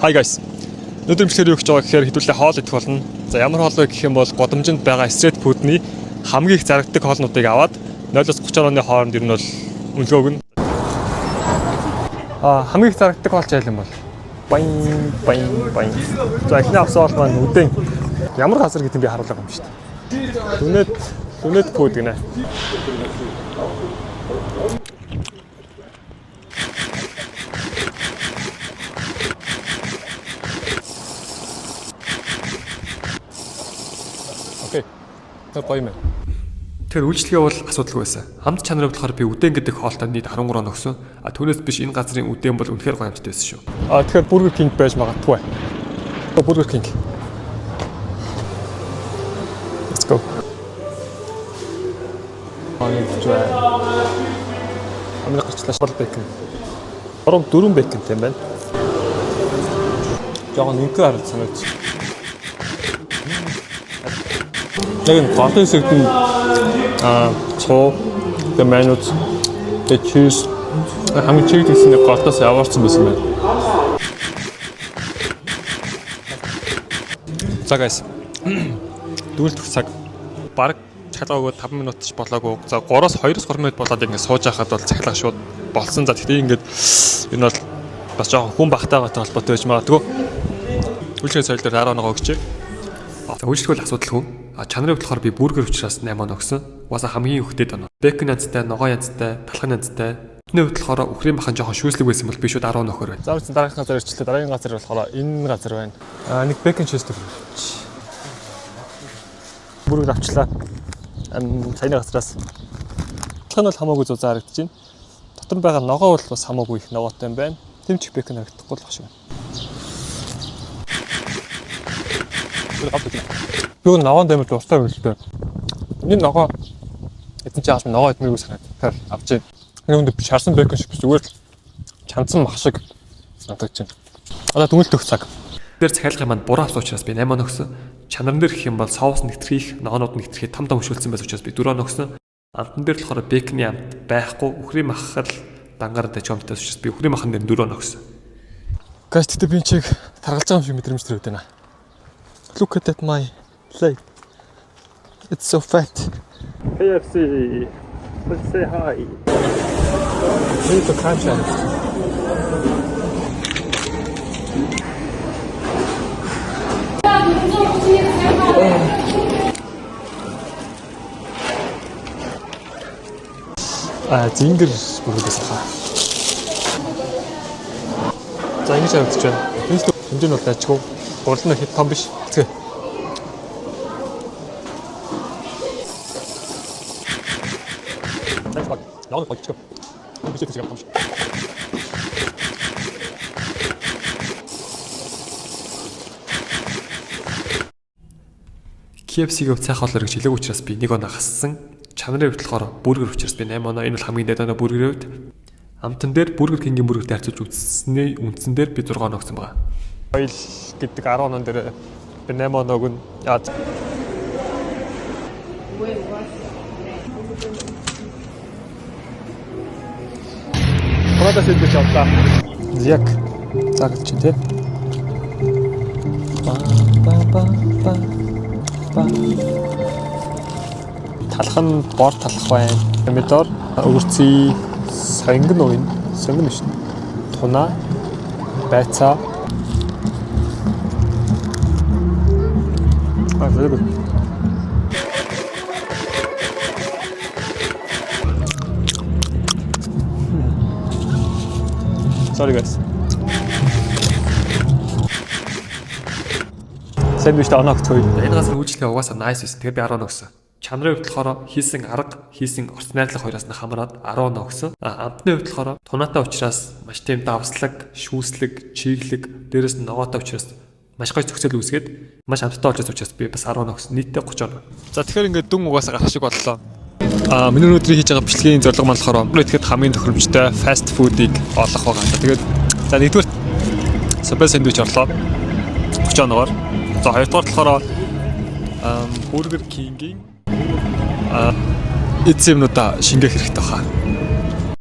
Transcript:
Hi guys. Өнөөдөр бичлэгээр юу гэж байгаа гэхээр хэдүүлээ хоол идэх болно. За, ямар хоол вэ гэх юм бол гудамжинд байгаа street food-ны хамгийн их зарагддаг хоолнуудыг аваад 0-30 оны хооронд ер нь бол үнэлгээ өгнө. Хамгийн их зарагддаг хоол ч айл юм бол. Баян баян баян. За, эхний авсан хоол маань үдэн. Ямар газар гэдэг нь би харуулга юм шүү дээ. Дүнэт дүнэт food гинэ. Okay. Тэр гоё юм байна. Тэгэхээр үйлчлэгээ бол асуудалгүй байсан. Амт чанарын болохоор би үдэн гэдэг хоолтой нийт 13 оноо өгсөн. А түүнээс биш энэ газрын үдэн бол үнэхээр гоё амттай байсан шүү. Тэгэхээр Burger King байж магадгүй. Burger King. Let's go. Аа, гэж байна. Америк гарчлаа шал бейкон. 3 4 бейкон тийм байна. Жохон нинкэ харалт санагдчих. Яг энэ голын хэсэгт нь цуу, тэгээ майонез, тэгээ cheese хамгийн чиг гэсэн нэг голоос яваарсан байсан байна. За guys. Дүүлдэх цаг. Бараг цахилгаа өгөөд 5 минут ч болоогүй. За, 3-оос 2-3 минут болоод ингээд сууж байхад бол цахилгаа шууд болсон. За, тэгтээ ингээд энэ бол бас жоохон хүн багтаагаатай холбоотой байж магадгүй. Үйлчлэгийн соёл дээр 10 оноо өгчээ. За, үйлчлэг бол асуудалгүй. А чанарын болохоор би бургер учраас 8 оноо өгсөн. Угаасаа хамгийн ихтэй оноо. Бейкон янзтай, ногоо янзтай, талхан янзтай. Бидний хувьд болохоор үхрийн махан жоохон шүүслэг байсан бол би шууд 10 оноо өгөхөр байна. За, үгүй, дараагийн газар ирчлээ. Дараагийн газар болохоор энэ газар байна. Нэг bacon cheese төр. Бургер авчлаа. Саяны газраас. Талх нь бол хамаагүй зузаан харагдаж байна. Дотор нь байгаа ногоо бол бас хамаагүй их ногоотой юм байна. Тэм ч их бейкон харагдахгүй л баг шиг байна. Би ногоон даймар дуртай юм л дээ. Энэ ногоо эзэн чи ааш ногоо идмээргүй санагдав. Авч байна. Энэ хүнд шарсан бейкон шиг биш, зүгээр л чанцсан мах шиг санагдаж байна. Одоо дүнэлт өгөх цаг. Тэр захиалгын манд буруу авсан учраас би 8 оноо өгсөн. Чанарн дээр гэх юм бол соус нэгтгэх, ногоонууд нэгтгэхээ том том хөшүүлсэн байсан учраас би 4 оноо өгсөн. Амтан дээр болохоор бейкны амт байхгүй, үхрийн махал дангаар даж амттай учраас би үхрийн махан дээр 4 оноо өгсөн. Guys, тэгтээ би чиг таргалж байгаа юм шиг мэдрэмж төрөөд байна. Look at that my leg. It's so fat. KFC. Let's say hi. Need to catch it. Zinger бүргээс хаа. За, ингэж харагдаж байна. Энэ хэмжээ нь бол дайчгүй. Гурил нь хэд том биш. Тэгээ. Наа гоё. Би ч юм шиг. KFC-г цайх хоолоор гэж хэлээг учраас би 1 оноо хассан. Чанарын хувьд болохоор бургер учраас би 8 оноо. Энэ бол хамгийн дээд оноо бургерийн хувьд. Амтан дээр Burger King-ийн бургертэй харьцуулж үзсэний үндсэн дээр би 6 оноо өгсөн байгаа. Ойл гэдэг 10 онон дээр би 8 оноог нь яа. Прада сэндвич авлаа. Яг зарж чинь тий. Ба ба ба ба ба. Талх нь бор талх байна. Помидор, огурцы, сонгон уян, сонгон биш. Туна, байцаа. Very good. Sorry guys. Сэндвичтэй оноо өгцгөөе. Энэ газар үйлчлэгээ угаасаа nice байсан. Тэгэхээр би 10 оноо өгсөн. Чанарын хувьд болохоор хийсэн арга, хийсэн орц найрлага хоёроос нь хамраад 10 оноо өгсөн. А амтны хувьд болохоор тунатай учраас маш тийм давслаг, шүүслэг, чиглэг, дээрэс нь ногоотой учраас маш гоё зохицол үүсгээд маш амттай болж байгаа учраас би бас 10 оноо өгсөн. Нийтдээ 30 оноо. За, тэгэхээр ингээд дүн угаасаа гарах шиг боллоо. Миний өнөөдрийн хийж байгаа бичлэгийн зорилго маань болохоор идэхэд хамгийн тохиромжтой fast food-ыг олох байгаа. За, тэгээд за нэгдүгээр Subway sandwich орлоо. 30 оноогоор. За, хоёрдугаар болохоор Burger King-ийн эцэм юмнуудаа шингээх хэрэгтэй баха.